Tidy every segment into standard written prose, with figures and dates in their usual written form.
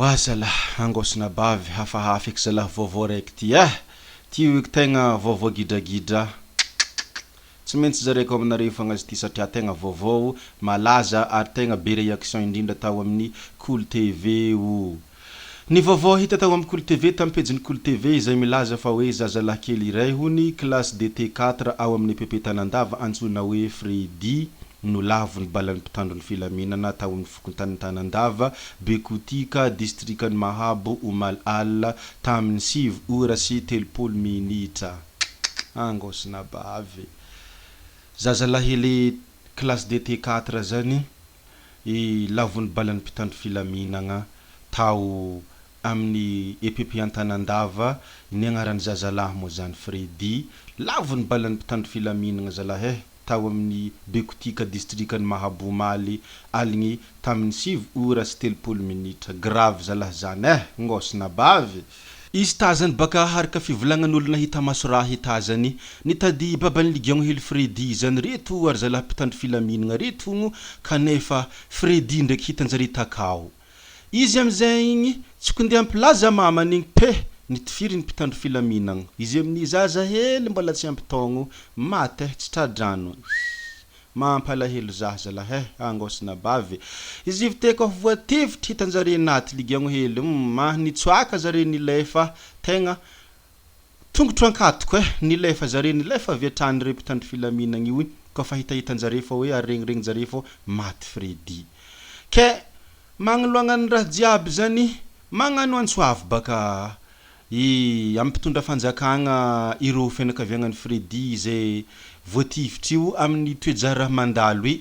Oa zalah, angôsina bavy, hafahafa eky zalah vaovao raiky ty eh! Ty eky tegna vaovao gidragidra. Tsy maintsy zaraiko aminareo fogna izy ty satria tegna vaovao, malaza ary tegna be réaction indrindra tao amin'ny Kolo TV o. Ny vaovao hita tao amin'ny Kolo TV tamin'ny pejin'ny Kolo TV izay milaza fa hoe zazalahy kely iray hony classe de T4 ao amin'ny EPP Tanandava antsoina hoe Freddy no lavon'ny balan'ny mpitandro ny filaminana tao amin'ny fokontanin'i Tanandava, Bekotika, distrikan'i Mahabo omaly alina tamin'ny sivy ora sy 30 minitra. Angosina bavy. Zazalahely classe de T4 zany i lavon'ny balan'ny mpitandro filaminagna tao amin'ny EPP Antanandava, ny agnaran'ny zazalahy moa zany Freddy, lavon'ny balan'ny mpitandro filaminagna zalahy eh, tao amin'ny Bekotika distrikan'i Mahabo omaly aligny tamin'ny sivy ora sy 30 minitra. Grave zalahy zany eh, ngôsina bavy. Izy tazany baka aharaka fivolagnan'olo nahita maso raha tazany nitady baban'i Ligiagno hely Freddy zany reto ary zalahy mpitandro filaminagna reto hono kanefa Freddy ndraiky hitan-jare takao. Izy amizay igny tsy ko ndeha hampilaza mamany igny pe nitifiry ny mpitandro filaminagna. Izy amin'ny zaza hely mbola tsy ampy taogno maty eh tsy tra-drano. Mampalahelo zah zalahy eh angôsina bavy. Izy ivy te koa voatifitry hitan-jare naty Ligiagno hely hum ah nitsoaka zare nilefa tegna tongotro ankatoko eh nilefa zare nilefa avy hatrany reo mpitandro filaminagna io koa fa hitahitan-jare fa hoe ary regniregnin-jare fô maty Freddy. Ke magnoloagna ny raha jiaby zany magnano antso avo baka i amin'ny mpitondra fanjakagna ireo fianakaviagnan'i Freddy izay voatifitry io amin'ny toe-jaraha mandalo i.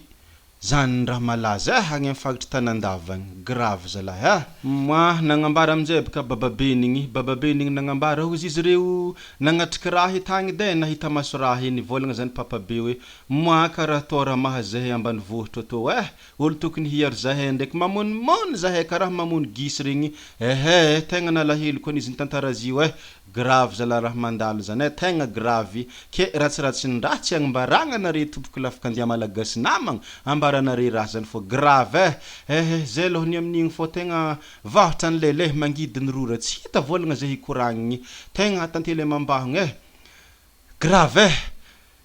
Zany raha malaza eh agny amin'ny faritry Tanandava agny. Grave zalahy ah. Moah nagnambara aminjay baka bababeny igny, bababeny igny nagnambara hozy izy ireo nagnatriky raha tagny de nahita maso raha igny nivolagna zany papabe hoe moah karaha atao raha mahazo zahay ambanivohitra tô eh, olo tokony hiaro zahay ndraiky mamonomono zahay karaha mamono gisa regny, ehe tegna nalahelo koa izy nitantara azy io eh, Grave zalahy raha mandalo zany eh, tegna grave ke ratsiratsin-draha tsy agnambaragna anare tompoko lafikandia malagasy namagna, ambaranare raha zany fô grave eh, ehe zay aloha ny amin'igny fô tegna vahotra ny lele mangidy ny rora tsy hita vôlagna zay hikoragnigny, tegna tantely amam-bahogno eh, grave eh,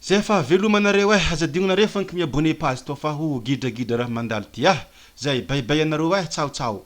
zay fa velomanareo eh, aza adignonareo fa mi-abonner page tô fa ho gidragidra raha mandalo ty ah, zay bye bye anareo eh, ciao ciao.